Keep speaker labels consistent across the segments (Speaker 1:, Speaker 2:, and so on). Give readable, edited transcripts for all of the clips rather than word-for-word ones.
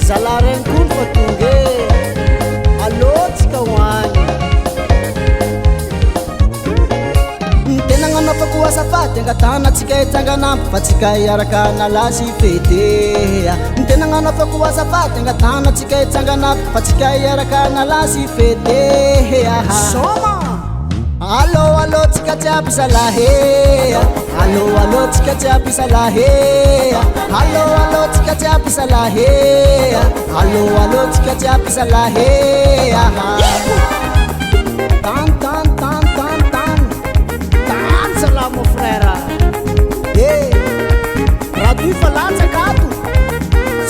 Speaker 1: Zalahy regny koa fa tonga e. Alô tsika ho agny. Ny tena agnanaovako azafady angatahana tsika hitsangana ampy fa tsika hiaraka hanala sy fete. Ny tena agnanaovako azafady angatahana tsika hitsangana ampy fa tsika hiaraka hanala sy fete. Soma! Allo allo tsika jiaby zalahy e. Allo allo tsika jiaby zalahy e. Allo allo tsika jiaby zalahy e. Allo allo tsika jiaby zalahy e. Tan tan tan tan tan tan zalahy mon frère. Eh, raha toy fa latsaka ato.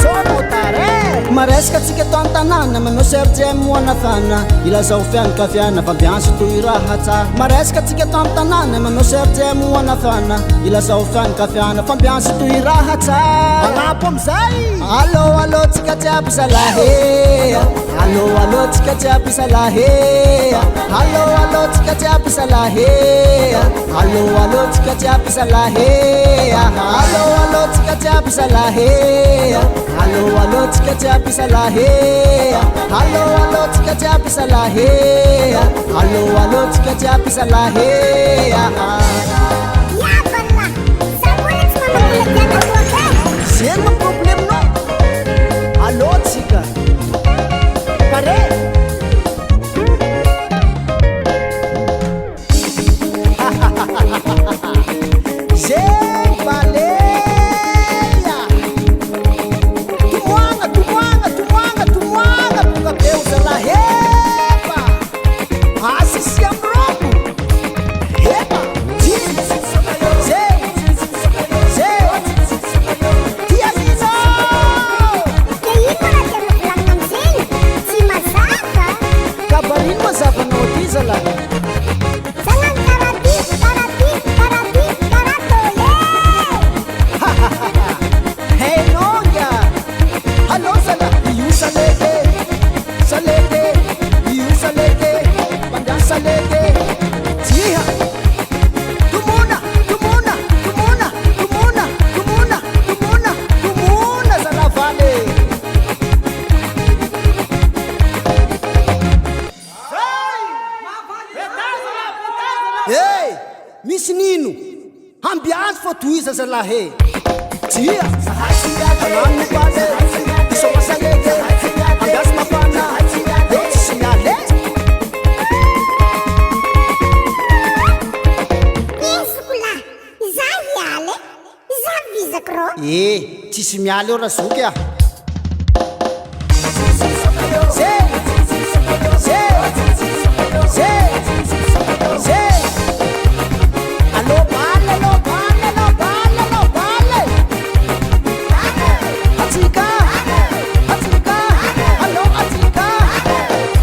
Speaker 1: Zao motard eh. Maresaka tsika eto an-tanàna manao CRJM ho anafana ilazao fianakaviana fa ambiance toy raha tsara. Maresaka tsika eto an-tanàna manao CRJM ho anafana ilazao fianakaviana fa ambiance toy raha tsara. Magnapo amizay. Allo allo tsika jiaby zalahy eh. Allo allo tsika jiaby zalahy eh. Allo allo tsika jiaby zalahy eh. Allo allo tsika jiaby zalahy eh. Allo allo tsika jiaby zalahy eh. Allo allo tsika jiaby zalahy eh. Allo allo tsika jiaby zalahy eh. Allo allo tsika jiaby zalahy eh.
Speaker 2: Yabala, za mbola tsy mamaky diana toaka e.
Speaker 1: Zegny ma problemenao. Allo tsika. Pare. Zegny baleia. Tomoagna, tomoagna, tomoagna, tomoagna tonga be ho zalahy efa. Asisia amin'ny robo. Efa. Zegny. Zegny. Tianino.
Speaker 2: Ke ino ma raha tianao volanina amizegny? Tsy mazava.
Speaker 1: Kabarino mazava anao aty zalahy.
Speaker 2: Zagnano karaha ty, karaha ty, karaha ty, karaha tô e.
Speaker 1: Hainao nga. Allo zalahy io salete. Salete. Io salete. Mandeha salete. Jiha. Tomona, tomona, tomona, tomona, tomona, tomona, tomona zalahy valy. Hey! Misy nino. Ambiazy fa tohiza zalahy e. Tsia. Tanàna bale. Isoma salete. Ambiazy mafana. Eo tsisy miala e.
Speaker 2: Ezoko lah, za hiala e, za vizako rô.
Speaker 1: Eh, tsisy miala eo razoky a. Zay! Zay! Zay! Zay! Allo bale, allo bale, allo bale, allo bale. Atsika! Atsika! Allo atsika!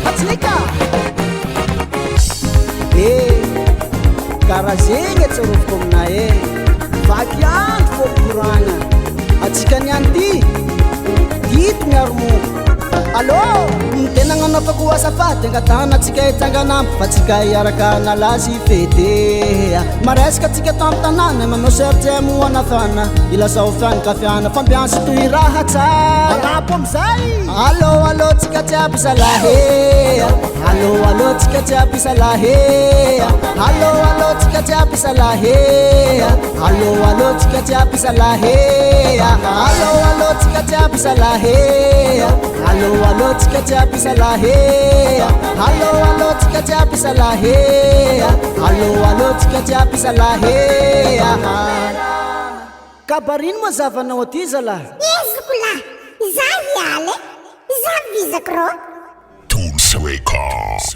Speaker 1: Atsika! Eh, karaha zegny tsaroviko aminay e. Vaky andro fô koragna. Atsika niany ty, dito miaro mo. Allo! Ny tena agnanaovako azafady angatahana tsika hitsangana ampy fa tsika hiaraka hanala sy fete. Maresaka tsika eto an-tanàna manao CRJM ho anafana ilazao fianakaviana fa ambiance toy raha tsara. Magnapo amizay. Allo allo tsika jiaby zalahy e. Allo allo tsika jiaby zalahy e. Allo allo tsika jiaby zalahy e. Allo allo tsika jiaby zalahy e. Allo allo tsika jiaby zalahy e. Allo allo tsika jiaby zalahy e. Allo allo tsika jiaby zalahy e. Allo allo tsika jiaby zalahy e. Kabarino mazava anao aty zalahy.
Speaker 2: Ezoko lah, za hiala e, za vizako rô.
Speaker 3: Tools Records.